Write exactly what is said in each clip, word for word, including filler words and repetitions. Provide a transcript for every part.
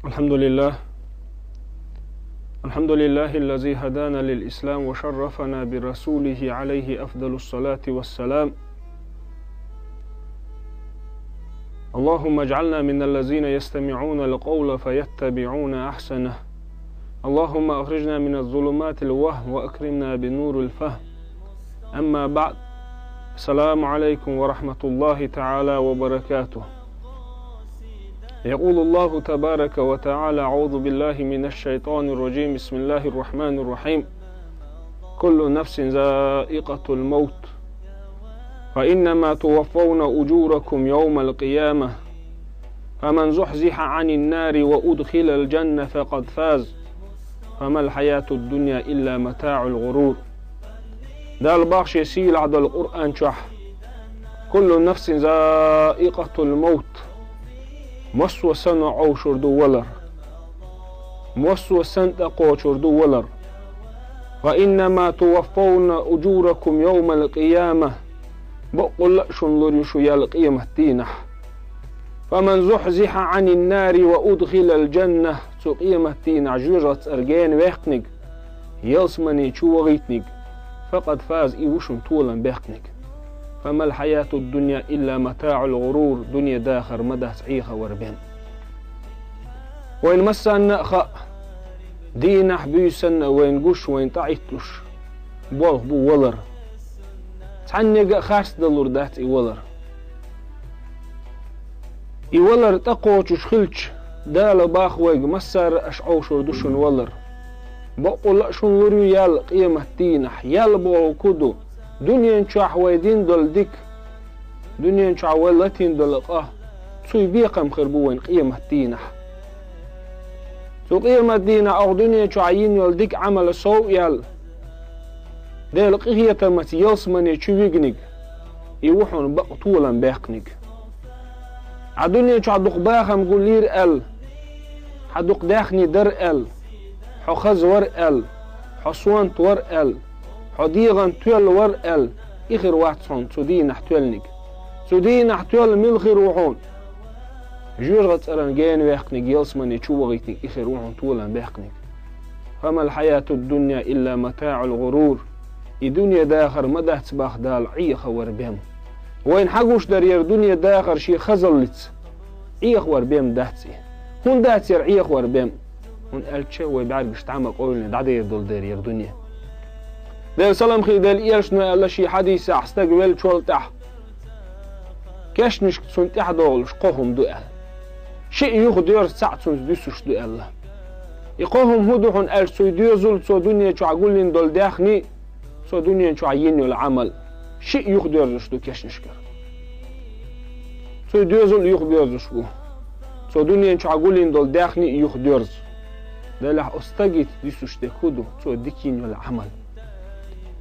الحمد لله. الحمد لله الذي هدانا للإسلام وشرفنا برسوله عليه أفضل الصلاة والسلام. اللهم اجعلنا من الذين يستمعون القول فيتبعون أحسنه. اللهم أخرجنا من الظلمات الوهم وأكرمنا بنور الفهم. أما بعد. السلام عليكم ورحمة الله تعالى وبركاته. يقول الله تبارك وتعالى: أعوذ بالله من الشيطان الرجيم. بسم الله الرحمن الرحيم. كل نفس ذائقة الموت. فإنما توفون أجوركم يوم القيامة. فمن زحزح عن النار وأدخل الجنة فقد فاز. وما الحياة الدنيا إلا متاع الغرور. Дала бахше сийлахь долу Къуръан чохь: «كل نفس ذائقة الموت». Массо а санна Ӏовшур ду валар. Массо а санна тӀекхочур ду валар. «وإنما توفون أجوركم يوم القيامة». Баккъалла а шуна лур ю шу ял къематдийнахь. «فمن زحزح عن النار وأدخل الجنة». Цу къематдийнахь жоьжахатин цӀера гена ваьккхинарг, ялсамани чу вахийтинарг, «فقد فاز», и ву шуна толам баьккхинарг. «وما الحياة الدنيا إلا متاع الغرور». Дуьне дахар ма дац Ӏехавар бен. Вайн массарна а хаьа, дийнахь буьйсанна а вайн гуш, вайн тӀаӀитталуш болх бу валар. Цхьаннега а харцдалур дац и валар. И валар тӀекхочуш хилча, Дала боху вайга: «Массара а аша Ӏовшур ду шуна валар. Баккъалла а шуна лур ю ял къематдийнахь». Ял бохург хӀун ду? Дуьнен чохь вай дина долу дика, дуьнен чохь вай латийна долу къа, цуьнан бекхам хир бу вайн къематдийнахь. Цу къематдийнахь оха дуьнен чохь йина йолу дика Ӏамал сов а яьлла, Делан къинхетамца ялсамани чу вигнарг, и ву хьуна бакъ толам баьккхинарг. Хьан дуьнен чохь дукха бахам гулйира аьлла, хьан дукха даьхни дара аьлла, хьо хаза вара аьлла, хьо сонта вара аьлла, хьо дегӀан тоьлла вара аьлла, и хир вац хьуна цу дийнахь тоьллинарг. Цу дийнахь тоьлла мила хир ву хьуна? Жоьжахатин цӀеран гена ваьккхинарг, ялсамани чу вахийтинарг, и хир ву хьуна толам баьккхинарг. «وما الحياة الدنيا إلا متاع الغرور». И дуьне дахар ма дац боху Дала Ӏехавар бен. Вайна хьан гуш дара яра дуьне дахар шен хазаллица? Ӏехавар бен дац и. ХӀунда дац яра Ӏехавар бен? ХӀунда аьлча вай бӀаьргаш дӀа ма къевлина дӀадер долу дера яра дуьне. Делан салам хи Делан элчано аьлла шен хьадисехь: стаг веллачул тӀаьхьа кешнашка цунна тӀаьхьадогӀуш кхо хӀума ду аьлла. Шиъ юхадоьрзу, цхьаъ цуьнца дуьсуш ду аьлла. И кхо хӀума хӀун ду хьуна аьлча, цуьнан доьзал, цо дуьне чохь гулйина долу даьхни, цо дуьнен чохь йина йолу Ӏамал, шиъ юхадоьрзуш ду кешнашкара. Цуьнан доьзал а юхабоьрзуш бу. Цо дуьнен чохь гулйина долу даьхни а юхадоьрзу. Делахь оцу стагица дуьсуш дерг хӀун ду? Цо дика йина йолу Ӏамал.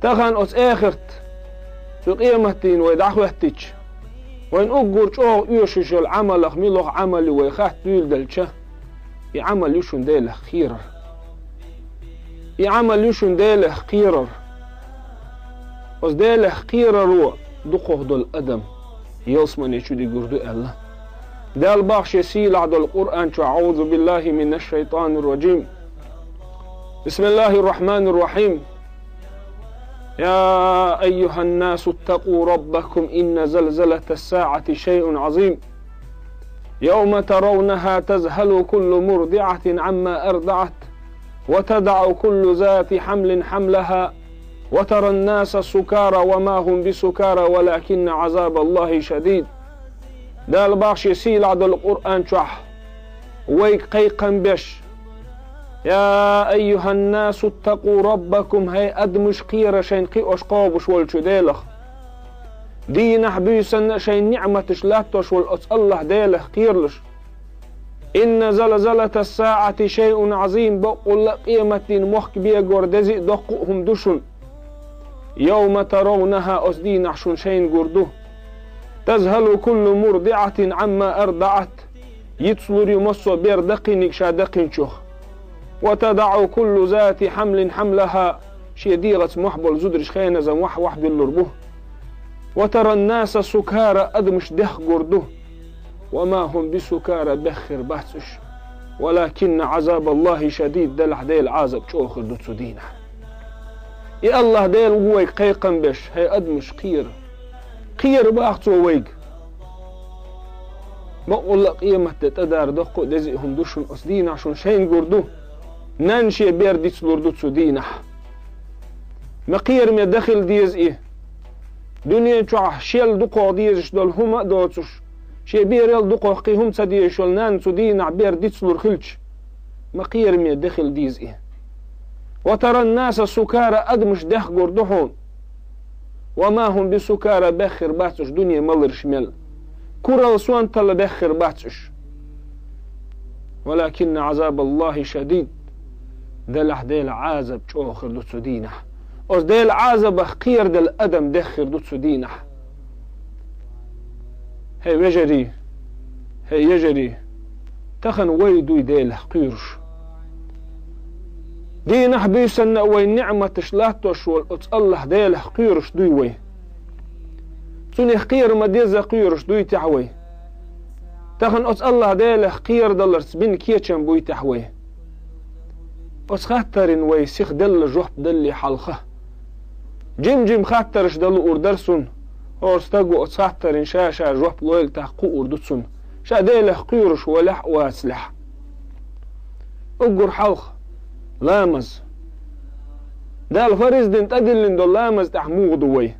Тахана оцу эхарт, цу къематдийна вай дӀахӀоьттича, вайн уггар чӀогӀа оьшуш йолу Ӏамалах муьлха Ӏамал ю вай хатта дуьйладелча, и Ӏамал ю шуна Делах кхерар. И Ӏамал ю шуна Делах кхерар. Оцу Делах кхераро дукхах долу адам ялсамани чу дигур ду аьлла. Дала боху шен сийлахь долу Къуръан чохь: أعوذ بالله من الشيطان الرجيم. بسم الله الرحمن الرحيم. يا أيها الناس اتقوا ربكم إن زلزلة الساعة شيء عظيم. يوم ترونها تذهل كل مرضعة عما أرضعت وتضع كل ذات حمل حملها وترى الناس سكارى وما هم بسكارى ولكن عذاب الله شديد. Дала боху шен сийлахь долу Къуръан чохь вайга кхайкхам беш: يا أيها الناس اتقوا ربكم, хӀей адамаш, кхера шайна кхиош, кхобуш волчу Делах. Дийнахь буьйсанна шайн ниӀматаш латтош волу оцу АллахӀ Делах кхералаш. إن زلزلة الساعة شيء عظيم, баккъалла а къематдийнан мохк бегор деза а, доккха а хӀума ду шуна. يوم ترونها, оцу дийнахь шуна шайна гур ду. تذهل كل مرضعة عما أرضعت. Йицлур ю массо а бер даккхийнарг ша даккхинчух. وتضع كل ذات حمل حملها, шен дегӀаца мохь болу зудараш хеназа мохь вахь биллур бу. وترى الناس سكارى, адамаш дехгур ду. وما هم بسكارى, беххар бац уьш. «ولكن عذاب الله شديد», делахь Делан Ӏазап чӀогӀа хир ду цу дийнахь. И АллахӀ Дела ву вайга кхайкхам беш: хӀей адамаш, кхера. Кхера бах Цо вайга. Бакъулла къематде тӀадара доккха а деза хӀума ду шуна, оцу дийнахь шуна шайна гур ду. Нанна шен бер дицлур ду цу дийнахь. Ма кхераме дан хила деза и. Дуьнен чохь шел дукхох дезаш долу хӀума а доцуш, шен берал дукхох кхин хӀума ца дезаш йолу нанна цу дийнахь бер дицлур хилча, ма кхераме дан хила деза и. «وترى الناس سكارى», адамаш дехгур ду хьуна. «وما هم بسكارى», беххир бац уьш дуьне маларш мел. Куралла, сонталла беххир бац уьш. «ولكن عذاب الله شديد», делахь Делан Ӏазап чӀогӀа хир ду цу дийнахь. Оцу Делан Ӏазабах кхераделла адам деххир ду цу дийнахь. ХӀей вежарий, хӀей ежарий, тахана вай дуй Делах кхоьруш. Дийнахь буьйсанна а вайн ниӀматаш латтош волу оцу АллахӀ Делах кхоьруш дуй вай. Цунах кхера ма-дезза кхоьруш дуй техь вай. Тахана оцу АллахӀ Делах кхерадаларца бина кечам буй техь вай. Оцу хаттарна вай сиха делла жоп далале хьалха, жим-жим хаттарш дан луур дара суна. ХӀора стага оцу хаттарна ша-ша жоп лойла тӀаккха хуур ду цунна, ша Делах кхоьруш валахь а, вацалахь а. Уггар хьалха, ламаз. Дала фарз дина тӀедиллина долу ламаз тӀехь муха ду вай?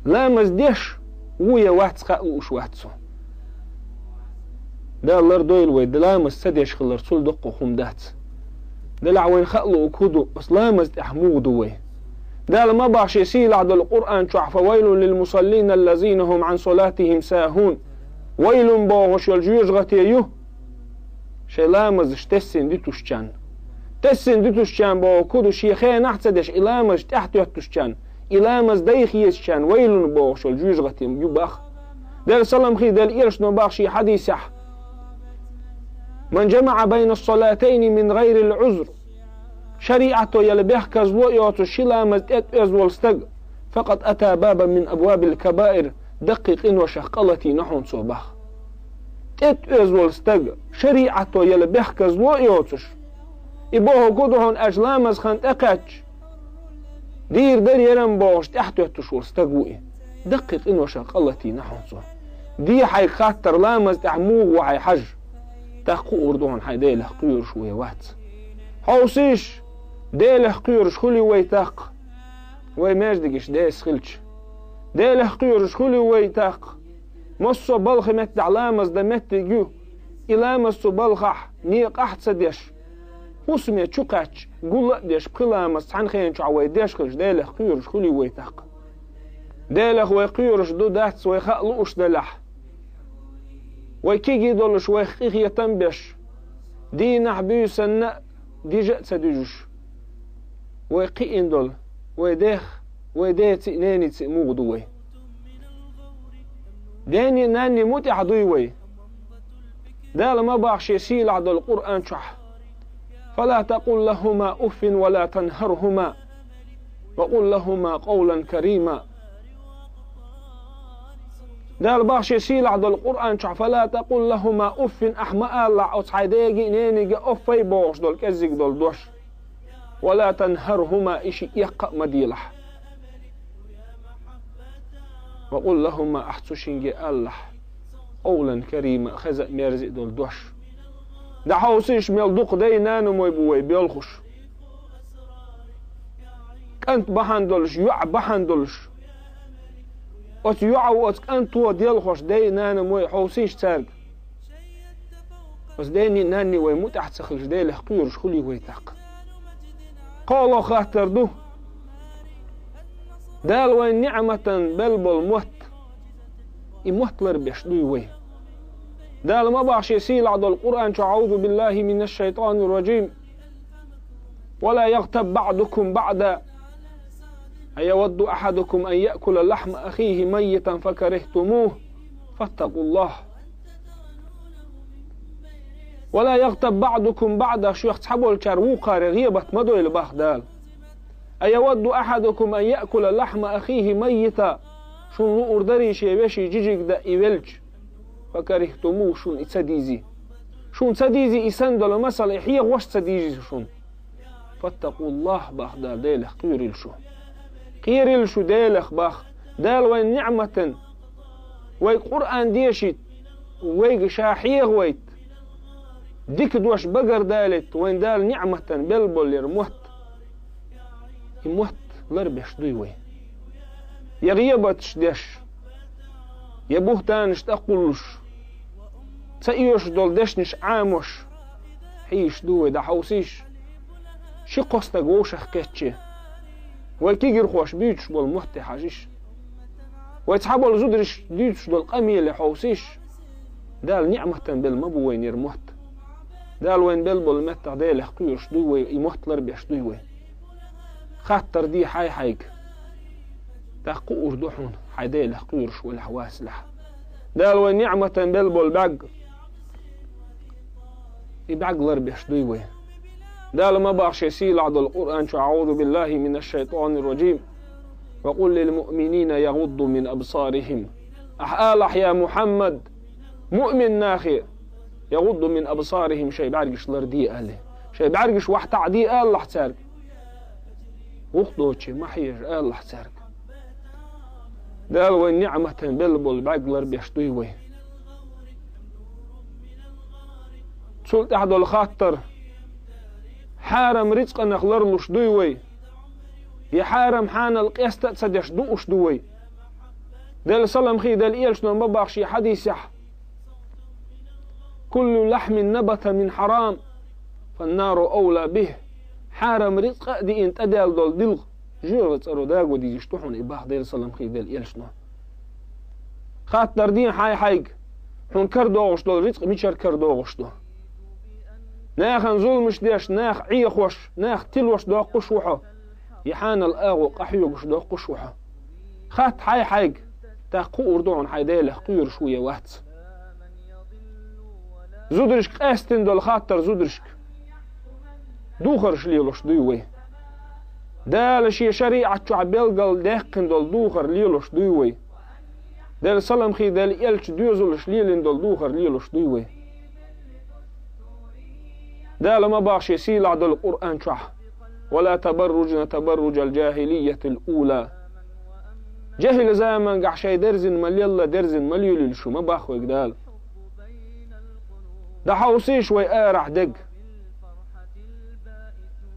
Ламаз деш ву я вац, хаа лууш вац цо. Дала лардойла вай, ламаз ца деш хилар цул доккха хӀума дац. Делахь вайна хаа луург хӀун ду, оцу ламаз тӀехь муха ду вай? Дала ма боху Шен сийлахь долу Къуръан чохь: «فويل للمصلين الذين هم عن صلاتهم ساهون». Вайлун бохуш йолу жоьжахате ю шайн ламазаш тесна дитушчарна. Тесна дитушчарна бохург хӀун ду? Шен хенахь ца деш и ламазаш тӀаьхьатоьттушчарна, и ламаз дайха езачарна вайлун бохуш йолу жоьжахате ю боху. Делан салам хилла Делан элчано боху шен хьадисехь: «من جمع بين الصلاتين من غير عذر». ШариӀато яла бехказло а йоцуш ши ламаз тӀетӀоьзна волу стаг, «فقد أتى بابا من أبواب الكبائر», даккхий къиношах къа латийна хьуна цо боху. ТӀетӀоьзна волу стаг, шариӀато яла бехказло а йоцуш. И бохург хӀун ду хьуна, аьлча, ламаз хан тӀекхаьчча, дийр дара ярам бохуш тӀаьхьатоьттуш волу стаг ву и. Даккхий къиношах къа латийна хьуна цо. Де хьайга хаттар, ламаз тӀехь муха ву хьо, хьажа. ТӀаккха хуур ду хьуна, хьайн Делах кхоьруш ву я вац. Хьовсийша, Делах кхоьруш хуьлий вай тӀаккха? Вай маьждигаш деса хилча, Делах кхоьруш хуьлий вай тӀаккха? Массо а балха меттехь ламаз дан меттиг ю. И ламаз цу балхахь некъахь а ца деш, хӀусаме чу кхаьчча, гул а деш, пхи ламаз цхьана хенан чохь вай деш хилча, Делах кхоьруш хуьлий вай тӀаккха? Делах вай кхоьруш ду, дац вай хаа лууш делахь, вай кегий долуш, вайх къинхетам беш, дийнахь буьйсанна а дижа а ца дуьжуш, вай кхиийна долу вай дех, вай деца а, ненаца а муха ду вай? Дений, нанний муьтӀахь дуй вай? Дала ма боху Шен сийлахь долу Къуръан чохь: «فلا تقل لهما أف ولا تنهرهما وقل لهما قولا كريما». Дала боху Шен сийлахь долу Къуръан чохь: «فلا تقل لهما أف», ахь ма алалахь оцу хьайн дега а, ненийга а «уффай» бохуш долу кӀеззиг долу дош. «ولا تنهرهما», и шиъ эккха а ма делахь. «وقل لهما», ахь цу шинге алалахь, «قولا كريما», хеза а, мерза а долу дош. ДӀахьовсийша, мел дукха дай-нанамой бу вай боьлхуш. КӀант бахьана долуш, йоӀ бахьана долуш. Оцу йоӀо, оцу кӀанто делхош дай-нанамой, хьовсийша цаьрга. Оцу дений, нанний вай муьтӀахь ца хилча, Делах кхоьруш хуьлий вай тӀаккха? КхоалгӀа хаттар ду: Дала вайн ниӀматан белла болу мотт, и мотт ларбеш дуй вай? Дала ма боху Шен сийлахь долу Къуръан чу: «أعوذ بالله من الشيطان الرجيم. ولا يغتب بعضكم بعضا. أيود أحدكم أن يأكل لحم أخيه ميتا فكرهتموه. فاتقوا الله. ولا يغتب بعضكم بعضا». Шух цхьаболчара вукхаре гӀебат ма дойла боху Дала. «أيود أحدكم أن يأكل لحم أخيه ميتا». Шуна луур дарий шен вешин жижиг дан и велча? «فكرهتموه», шуна и ца дезий? Шуна ца дийзи и санна долу масал, и хьехош а ца дийзи шуна. «Фаттакъуллахь», бах Дала, Делах кхоьрийла шу. Кхерийла шу Делах, бах. Дала вайн ниӀматан, вай Къуръан дешийта, вайга ша хьехавайта, дика дош багардалийта, вайн Дала ниӀматан белла болу яра мотт. И мотт ларбеш дуй вай? Я гӀийбаташ деш, я буьхтанаш тӀекхуллуш, ца оьшуш долу дешнаш Ӏамош хьийзаш ду вай, дӀахьовсийша. Ши-кхо стаг вовшах кхетча, вай кегийрхоша буьйцуш болу мотте хьажийша. Вай цхьаболу зударша дуьйцуш долу къамеле хьовсийша. Дала ниӀматан белла ма бу вайнера мотт. Дала вайн белла болу меттах Делах кхоьруш дуй вай, и мотт ларбеш дуй вай? Хаттар де хьай-хьайга. ТӀаккха хуур ду хьуна, хьайн Делах кхоьруш валахь, вацалахь. Дала вайн ниӀматан белла болу бӀаьрг, и бӀаьрг ларбеш дуй вай? Дала ма бах шен сийлахь долу Къуръан чу: «АӀузу биллахьи минаш-шайтӀанир-ражим. Ва къул лил-муъминина ягӀудду мин абсарихьим». Ахьа алахь, я Мухьаммад, муъмин нахе: «ЯгӀудду мин абсарихьим», шайн бӀаьргаш ларде, аьлла. Шайн бӀаьргаш вахьтаӀаде, алахь, цаьрга. Вухадоцучу ма хьежа, алахь, цаьрга. Дала вайн ниӀматан белла болу бӀаьрг ларбеш дуй вай? Цул тӀаьхьа долу хаттар: хьарам рицкъанах ларлуш дуй вай? Я хьарам хьанал къеста а ца деш дууш ду вай? Делан салам хи Делан элчано ма бах шен хьадисехь: «Куллу лахьмин набата мин хьарам, фаннару авла бихь». Хьарам рицкъа а диъна тӀедаьлла долу дилха жоьжахатин цӀаро даго дезаш ду хьуна и, бах Делан салам хи Делан элчано. Хаттар де хьай-хьайга: хьуна карадогӀуш долу рицкъ мичара карадогӀуш ду? Нахана зуламаш деш, нах Ӏехош, нах тилош доккхуш ву хьо? Я хьанал агӀо къахьоьгуш доккхуш ву хьо? Хатта хьай-хьайга, тӀаккха хуур ду хьуна, хьайн Делах кхоьруш ву я вац. Зударшка къаьстина долу хаттар зударшка: духарш лелош дуй вай? Дала шен шариӀат чохь белгалдаьккхина долу духар лелош дуй вай? Делан салам хи Делан элча доьзалш лелийна долу духар лелош дуй вай? Дала ма бах шен сийлахь долу Къуръан чохь: «Ва ла табарружна табарружал-жахьилийятил-ула». Жахьил замангахь шайн дерзина ма лелла, дерзина ма лелийла шу, ма бах вайга Дала. ДӀахьовсийша вай арахь дерг.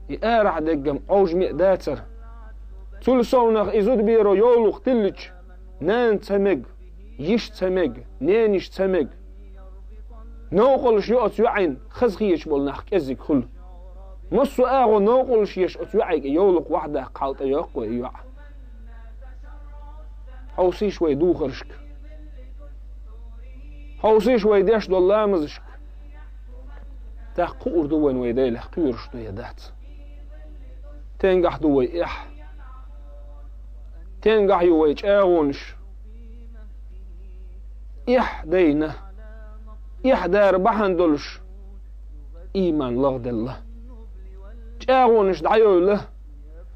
И арахь дерг-м Ӏовжаме а дацара. Цул совнах и зудаберо йовлакх тиллича, нана ца мега, йиша ца мега, ненайиша ца мега. Новкъалш ю оцу йоӀана, хазахеташ болу нах кӀеззиг хуьлу. Массо а агӀо новкъалш еш оцу йоӀе йовлакх вахьдаккха хьал тӀейоккху вай и йоӀ. Хьовсийша вай духаршка. Хьовсийша вай деш долу ламазашка. ТӀаккха хуур ду вайн, вай Делах кхоьруш ду я дац. Тенгахь ду вай эхь? Тенгахь ю вай чӀагӀонаш? Эхь дайна, эхь дара бахьана долуш, ийман лагӀделла. ЧӀагӀонаш дӀайойла.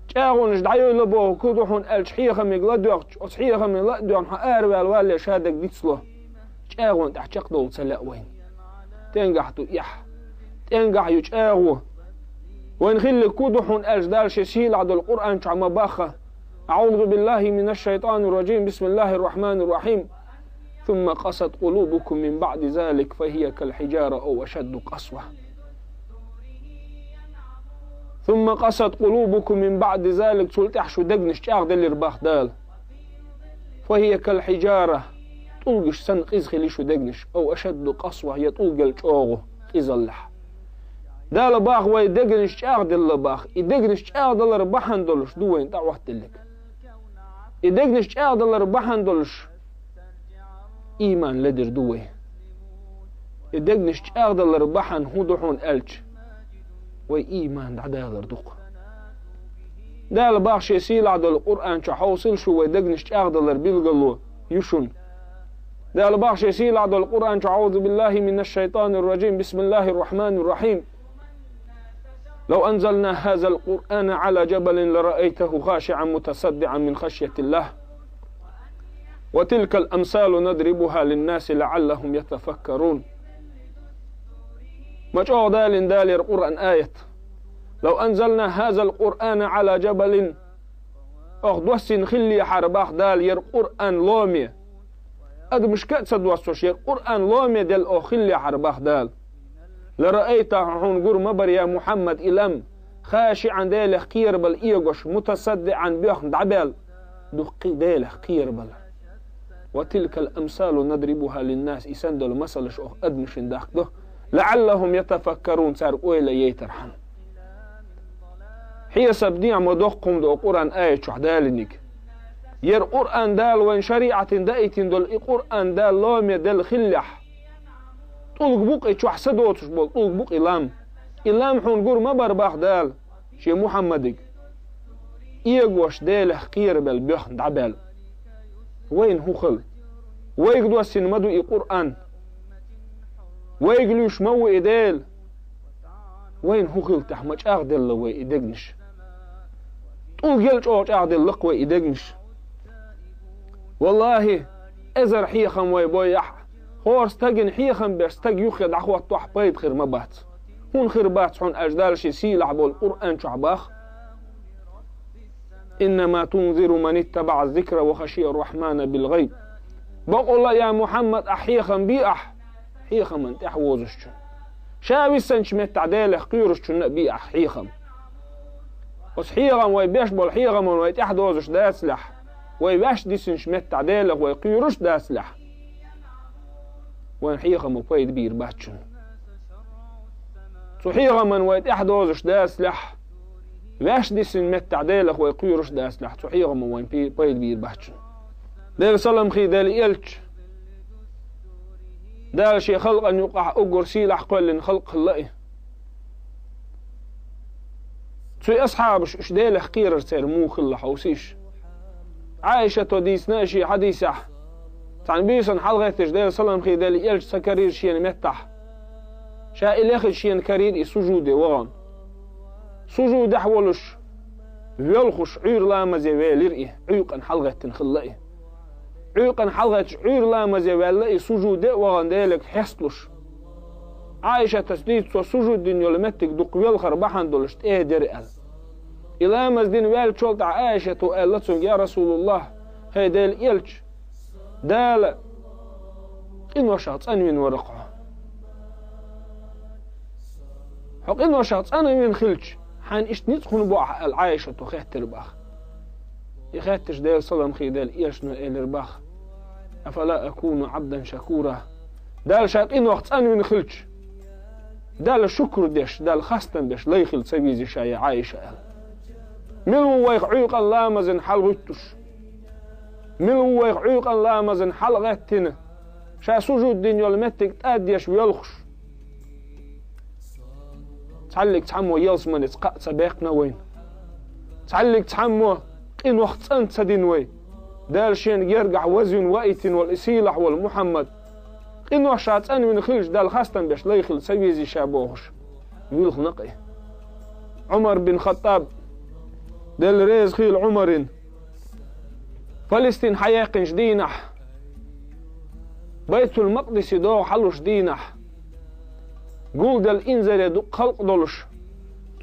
ЧӀагӀонаш дӀайойла боху ку ду хьуна аьлча, хьехамиг ладоьгӀча, оцу хьехамиг ладоьгӀна хьо араваьлла валле ша дерг дицло. ЧӀагӀонна тӀехь чекхдовла ца лаьа вайна. ТӀенгахь ду эхь. ТӀенгахь ю чӀагӀо. Вайн хиллиг ку ду хьуна аьлча, Дала шен сийлахь долу Къуръан чохь ма баха: «АӀузу биллахьи минаш-шайтӀанир-ражим, бисмиллахьир-рахьманир-рахьим. Сумма къасат къулубукум мин баӀди залик, фахьия кал-хьиджара ав ашадду къасва». «Сумма къасат къулубукум мин баӀди залик», цул тӀаьхьа шун дегнаш чӀагӀделира, бах Дала. «Фахьия кал-хьиджара», тӀулгаш санна къиза хили шун дегнаш, «ав ашадду къасва», я тӀулгал чӀогӀа къизаллехь. Дала бах вай дегнаш чӀагӀделла, бах. И дегнаш чӀагӀдалар бахьана долуш ду вайна тӀаӀоттаделлиг. И дегнаш чӀагӀдалар бахьана долуш ийман ледир ду вай. И дегнаш чӀагӀдалар бахьана хӀун ду хьуна аьлча, вай ийман дӀадалар ду-кх. Дала бах шен сийлахь долу Къуръан чу: «Хьовсийла шу, вай дегнаш чӀагӀдалар билгало ю шуна». Дала бах шен сийлахь долу Къуръан чу: «АӀузу биллахьи минаш-шайтӀанир-ражим, бисмиллахьир-рахьманир-рахьим. Лав анзална хьазал-Къуръана Ӏала жабалин лараайтахьу хашиӀан мутасаддиӀан мин хашйатиллахь. Ва тилкал-амсалу надрибухьа линнаси лаӀаллахьум ятафаккарун». Ма чӀоагӀа далийна Дала яр Къуръан аят. «Лав анзална хазал Къуръана гӀала жабалин». Оха доссийна хиллехьара бах Дала яр Къуръан ломе. Адамашка а ца доссош яр Къуръан ломе делла оха хиллехьара бах Дала. «Лараайтаху», хьуна гур ма бара, я Мухьаммад, и лам, «хашиӀан», Делах кхерабелла эгош, «мутасаддиӀан», боьхна дӀабаьлла, дуккха Делах кхерабелла. «Ва тилкал амсалу надрибуха линнас», и санна долу масалаш оха адамашна дахкадо, «лаӀаллахум ятафаккарун», цара ойла яйтархьама. Хьесап дехьа ма доккха хӀума ду оха Къуръан аят чохь далийниг. Яр Къуръан Дала вайн шариӀатан даийтина долу и Къуръан Дала ломе делла хиллехь, тӀулг бу-кх и чохь са доцуш болу, тӀулг бу-кх и лам. И лам хьуна гур ма бара бах Дала шен Мухьаммадиг. Эгош Делах кхерабелла боьхна дӀабаьлла. Вайна хӀун хилла? Вайга доссийна ма ду и Къуръан. Вайга луьйш ма ву и Дела. Вайна хӀун хилла тӀехь, ма чӀагӀделла вай и дегнаш. ТӀулгел чӀогӀа чӀагӀделла-кх вай и дегнаш. Валлахи, эзар хьехам вай бойахь, хӀора стагана хьехам беш стаг юххе дӀахӀоттахь, пайда хир ма бац. ХӀунда хир бац хьуна аьлча, Дала шен сийлахь болу Къуръан чохь бах: «Иннама тунзиру ман иттабаӀа ззикра ва хашия ррахьмана билгӀайб». Бакъалла, я Мухьаммад, ахь хьехам бе ахь хьехаман тӀаьхьа возучунна. Ша висанчу меттехь Делах кхоьручунна а бе ахь хьехам. Оцу хьехам вай беш болу хьехаман вай тӀаьхьа дозуш дацалехь, вай ваьш дисинчу меттехь Делах вай кхоьруш дацалехь, вайн хьехамо пайда бийр бац шуна. Цу хьехаман вай тӀаьхьа дозуш дацалехь, ваьш дисина меттехь Делах вай кхоьруш дацалехь, цу хьехамо вайн пи-, пайда бийр бац шуна. Делан салам хи Делан элча, Дала шен халкъана юкъахь уггар сийлахь кхоьллина халкъ хилла и. Цуьнан асхьабаш уьш Делах кхерар церан муха хилла хьовсийша. Ӏайшато дийцина шен хьадисехь, цхьана буьйсанна хьалагӀетташ Делан салам хи Делан элча ца карийра шена меттахь. Ша и лехачу шена карийра и сужуде вахана. Сужудехь волуш, воьлхуш Ӏуьйра ламазе велира и, Ӏуьйкъана хьалагӀеттина хилла и. Ӏуьйкъана хьалагӀетташ Ӏуьйра ламазе ваьлла и, сужуде а вахана Деле хьесталуш. Ӏайшатас дийца цо сужуд дина йолу меттиг дукха велхар бахьана долуш тӀе а дира аьлла. И ламаз дина ваьллачул тӀаьхьа Ӏайшато аьлла цуьнга: «Я Расулаллах, хӀай Делан элча, Дала къиношах цӀанвина вара-кх хьо. Хьо къиношах цӀанвина хилча, хьайна иштта ницкъ хӀунда бо ахь?» аьлла Ӏайшато хеттира бах. И хетташ Делан салам хи Делан элчано элира бах: «Афала акуну Ӏабдан шакура?» Дала ша къинойх цӀанвина хилча, Далла шукур деш, Далла хастам беш лай хила ца везий ша, я Ӏайша, аьлла. Мила ву вайх Ӏуьйкъан ламазан хьалагӀуьттуш? Мила ву вайх Ӏуьйкъан ламазан хьалагӀеттина, ша сужуд дина йолу меттиг тӀаддеш воьлхуш? Цхьаллиг цхьаммо ялсаманица кхаъ ца баьккхина вайна. Цхьаллиг цхьаммо къинойх цӀан ца дина вай. Дала шена гергахь вазвина ваийтина волу и сийлахь волу Мухьаммад къинойх ша цӀанвина хилча, Далла хастам беш лай хила ца везий ша бохуш, вилхина-кх и. Ӏумар бин Хаттаб, Дела реза хила Ӏумарна, Палестин хьаяьккхинчу дийнахь, Байтул-Макъдисе догӀа хьалуш дийнахь, гулделла инзаре дукха халкъ долуш,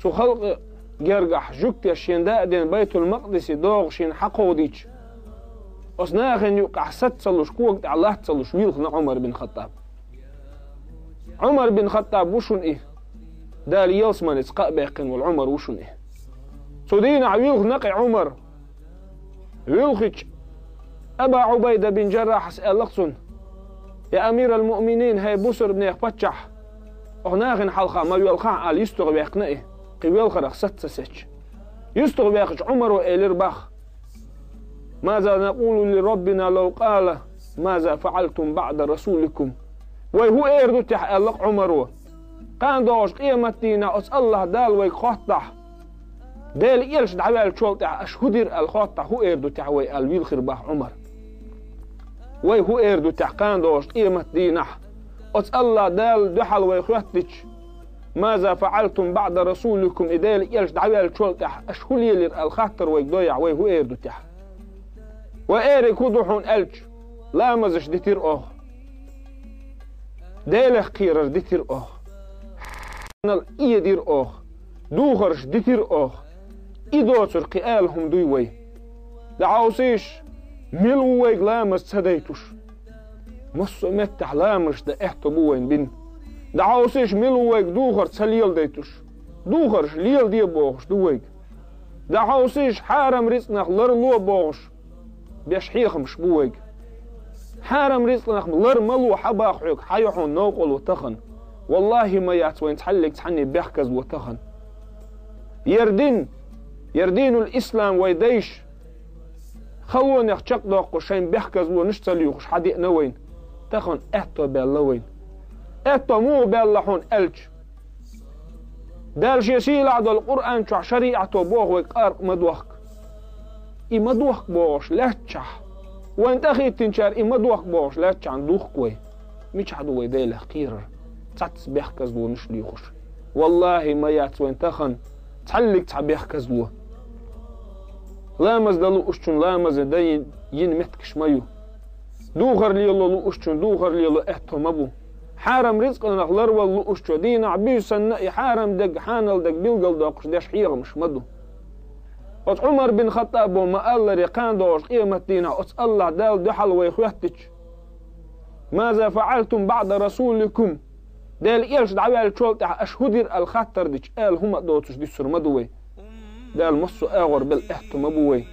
цу халкъан гергахь жуьгтеш шен даа ден Байтул-Макъдисе догӀа шена хьакховдийча, оцу нахана юккъехь саца ца луш, кога тӀехь латта ца луш вилхина Ӏумар бин Хаттаб. Ӏумар бин Хаттаб ву шуна и. Дала ялсаманица кхаъ баьккхина волу Ӏумар ву шуна и. Цу дийнахь вилхина-кх и Ӏумар. Вуьлхича, Аба Ӏубайда бин Джаррахьас аьлла-кх цунна: «Я амирал-муъминин, хӀай бусурбанех паччахь, оха нахана хьалха ма воьлхахь», аьлла, юьстагӀ ваьккхина и, кхин велхарх саца ца сецча. ЮьстагӀ ваьккхича, Ӏумаро элира бах: «Маза накъулу ли Раббина лав къала: маза фаъалтум баъда расуликум?» Вай хӀун эр ду техь, аьлла-кх Ӏумаро. Кхана догӀуш къематдийнахь оцу АллахӀ Дала вайга хоттахь, Делан элча дӀаваьллачул тӀаьхьа аша хӀун дира аьлла хоттахь, хӀун эр ду техь вай аьлла вилхира бах Ӏумар. Вай хӀун эр ду техь кхана догӀуш къематдийнахь, оцу АллахӀ Дала дуьхьал вай хоьттича, «Маза фаъалтум баъда расуликум», и Делан элча дӀаваьллачул тӀаьхьа аша хӀун лелира аьлла хаттар вайга дояхь, вай хӀун эр ду техь? Вай эриг хӀун ду хьуна аьлча, ламазаш дитира оха. Делах кхерар дитира оха. Къуръанал ийдира оха, духарш дитира оха. И доцург кхин ала хӀума дуй вай? ДӀахьовсийша, мила ву вайга ламаз ца дайтуш? Массо а меттехь ламазаш дан аьтто бу вайна бина. ДӀахьовсийша, мила ву вайга духар ца леладайтуш? Духарш леладе бохуш ду вайга. ДӀахьовсийша, хьарам рицкъанах ларло бохуш беш хьехамаш бу вайга. Хьарам рицкъанах лар ма ло, хьан бах хьоьга, хьан ю хьуна новкъарло тахана. Валлахи, ма яц вайн цхьаллиг цхьанне бехказло тахана. Яр дин, яр динул ислам вай дайша, халонех чекхдоккхуш шайн бехказлонаш ца лоьхуш хьадеана вайна. Тахана аьтто баьлла вайна. Аьтто муха баьлла хьуна аьлча, Дала шен сийлахь долу Къуръан чохь шариӀато боху вай къаркъа ма дохка. И ма дохка бохуш лаьттачохь, вайн тӀехӀиттинчара и ма дохка бохуш лаьттачохь духку вай. Мичахь ду вай Делах кхерар? Цхьацца бехказлонаш лоьхуш. Валлахи, ма яц вайн тахана цхьаллиг цхьа бехказло. Ламаз дан луушчун ламаз дан йина меттигаш ма ю. Духар лело луушчун духар лело аьтто ма бу. Хьарам рицкъанах ларвала луушчо дийнахь буьйса санна и хьарам дерг, хьанал дерг билгалдоккхуш деш хьехамаш ма ду. Оцу Ӏумар бин Хаттабо ма-алларе кхана догӀуш къематдийнахь оцу АллахӀ Дала дуьхьал вай хоьттича: «Маза фаӀалтум баӀда расуликум?» Делан элча дӀаваьллачул тӀаьхьа аша хӀун дира аьлла хаттар дича, ала хӀума а доцуш дуьсур ма ду вай. Дала массо а агӀор белла аьтто ма бу вай.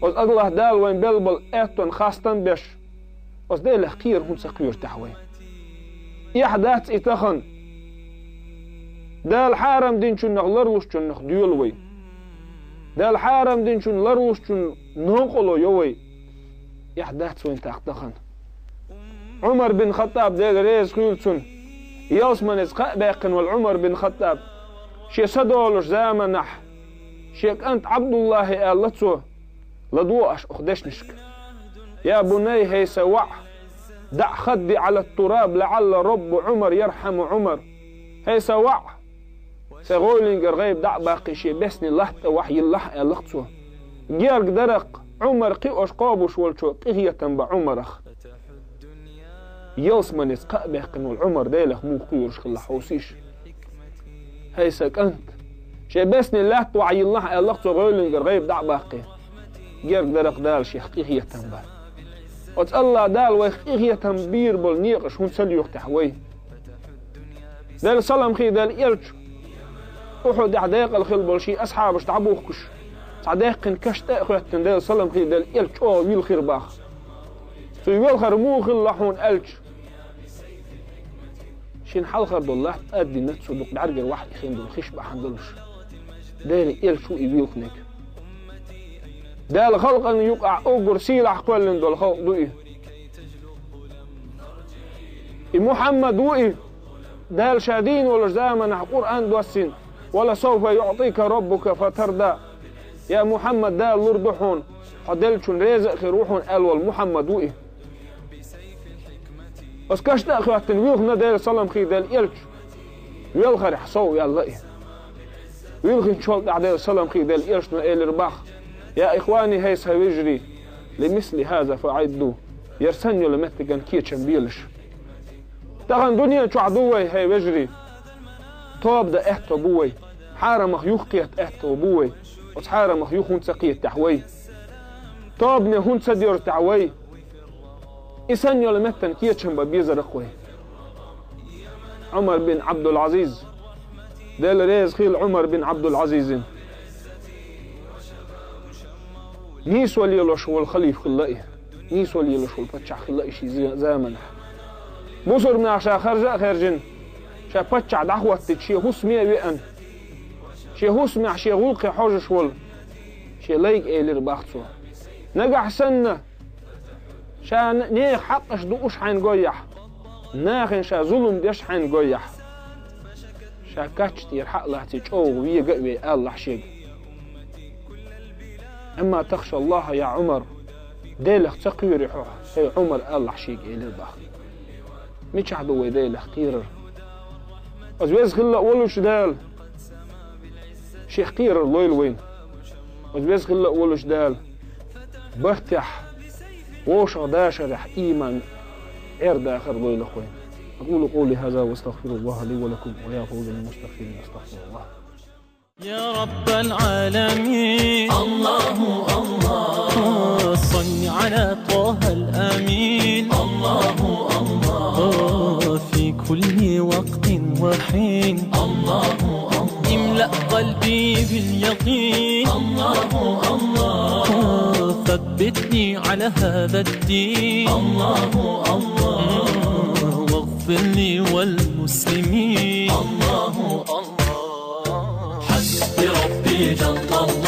Оцу АллахӀ Дала вайн белла болу аьттон хастам беш, оцу Делах кхера хӀунда ца кхоьру тӀехь вай? Эхь дац и тахана. Дала хьарам динчуннах ларлушчуннах доьлу вай. Дала хьарам динчун ларлушчун новкъарло йо вай. Эхь дац вайн тӀаккха тахана. Ӏумар бин Хаттаб, Дела реза хуьлу цунна, ялсаманица кхаъ баьккхина волу Ӏумар бин Хаттаб, шен са долуш заманахь, шен кӀант ӀабдуллахӀе аьлла цо: «ЛадогӀа аш оха дешнашка. Я бунай, хӀей сан воӀ, даӀ хадди Ӏала тураб, лаӀалла Роббу Ӏумар ярхьаму Ӏумар». ХӀей сан воӀ, сайн гӀовлингара гӀайба дӀа а баккхий, шен бесни латта вахь йиллахь, аьлла-кх цо. Герга дара-кх, Ӏумар кхиош кхобуш волчо къинхетам бан Ӏумарах. Ялсаманица кхаъ баьккхина волу Ӏумар Делах муха кхоьруш хилла хьовсийша. ХӀей сан кӀант, шен бесни латта вахь йиллахь, аьлла-кх цо гӀовлингара гӀайба дӀа а баккхий. Герга дара-кх Дала шех къинхетам бан. Оцу АллахӀ Дала вайх къинхетам бийр болу некъаш хӀунда ца лоьху тӀехь вай? Делан салам хи Делан элча, Ухьудехь декъала хилла болу шен асхьабаш дӀабухкуш, цхьа даьккхина каш тӀе а хӀоьттина, Делан салам хи Делан элча чӀогӀа вилхира бах. Цуьнан велхар муха хилла хьуна аьлча, шина хьалхара долу латта тӀаддина цо дукха дӀаьргара вахь ихина долу хиш бахьана долуш. Делан элча ву и вилхинарг. Дала халкъана юкъахь уггар сийлахь кхоьллина долу халкъ ду и. И Мухьаммад ву и. Дала ша дийна волуш заманахь Къуръан доссийна: «Ва ла савфа юӀтика роббука фатарда». Я Мухьаммад, Дала лур ду хьуна, хьо деллачун реза а хир ву хьуна аьлла волу Мухьаммад ву и. Оцу каш тӀе а хӀоьттина, вилхина Делан салам хи Делан элча. Велхарехь сов ваьлла и. Вилхинчул тӀаьхьа Делан салам хи Делан элчано элира бах: «Я ихвани, хӀей сан вежарий, ли мисли хаза фаӀидду». Яр санна йолу меттиган кечам белаш. Тахана дуьнен чохь ду вай, хӀей вежарий. Тоба дан аьтто бу вай. Хьарамах юхакхета аьтто бу вай. Оцу хьарамах юха хӀунда ца кхета тӀехь вай? Тобане хӀунда ца доьрзу тӀехь вай? И санна йолу меттан кечам бан безара-кх вай. Ӏумар бин Ӏабдул-Ӏазиз, Дела реза хила Ӏумар бин Ӏабдул-Ӏазизин, нийсо лелош волу халифа хилла и, нийсо лелош волу паччахь хилла и шен зе-, заманахь. Бусурманех ша харжа а хаьржина, ша паччахь дӀахӀоттича, шен хӀусаме а веана, шен хӀусамехь шен гӀуллакхе хьожуш волу шен лайга элира бах цо: «Нагахь санна, ша н-, нехан хьакъаш дууш хьайна гойяхь, нахана ша зулум деш хьайна гойяхь, ша кач тӀера хьа а лаций, чӀогӀа вега а вей», алалахь шега. «Амма тахша Аллаха, я Ӏумар, Делах ца кхоьрий хьо, хӀей Ӏумар?» алалахь шега элира бах. Мичахь ду вай Делах кхерар? Оцу веза хилла а волуш Дала шех кхерар лойла вайна. Оцу веза хилла а волуш Дала бартехь, вовшах дашарехь ийман Ӏер дахар лойла-кх вайна. أقول قولي هذا وأستغفر الله لي ولكم، ويا فوز المستغفرين، أستغفر الله. يا رب العالمين، الله، الله، صل على طه الأمين، الله، الله، في كل وقت وحين، الله، الله، املأ قلبي باليقين، الله، الله، ثبتني على هذا الدين، الله، الله، واغفر لي والمسلمين، الله، الله. حسبي ربي جل الله.